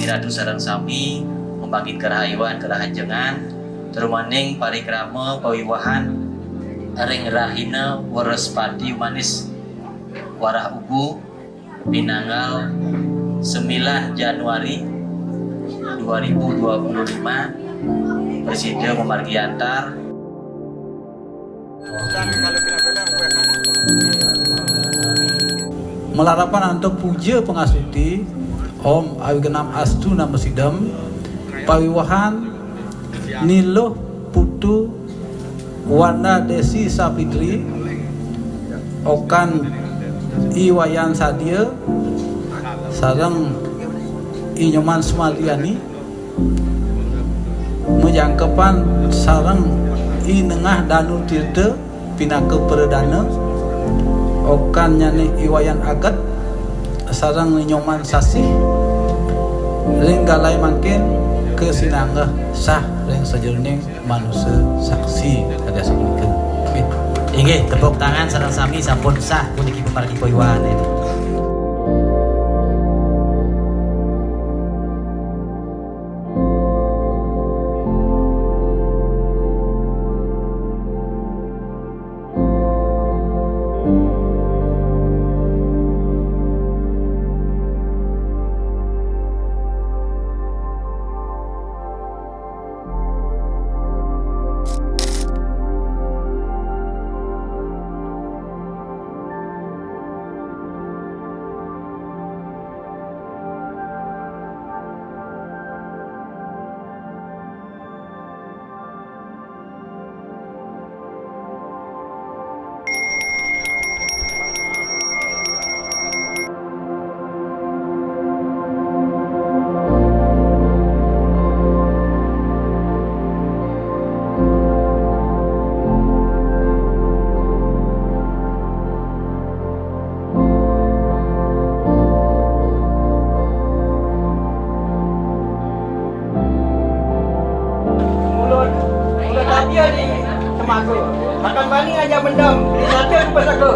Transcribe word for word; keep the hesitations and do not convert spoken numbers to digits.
Ratu sareng sami, mangkin karahayuan, karahajengan, tur maning parikrama pawiwahan ring rahina Wrespati Manis Warah Ugu, pinanggal sembilan Januari dua ribu dua puluh lima, prasida mamargi antar. Malarapan antuk puja pangastuti, Om Awignam Astu Namo Sidam, pawiwahan Ni Luh Putu Wanda Desi Sapitri, Okan I Wayan Sadia, sareng I Nyoman Sumardiani, majangkepan sareng I Nengah Danu Tirta pinaka pradana, okannyané I Wayan Aget sareng Nyoman Sasih, ring galahé mangkin kasinanggeh sah ring sajeroning manusa saksi kadi asapunika. Nggih. Inggih, tepuk tangan sareng sami sampun sah puniki pamargi pawiwahané. Mulut, mulut aja di temaga. Makan bani aja mendem, di satu pesaka.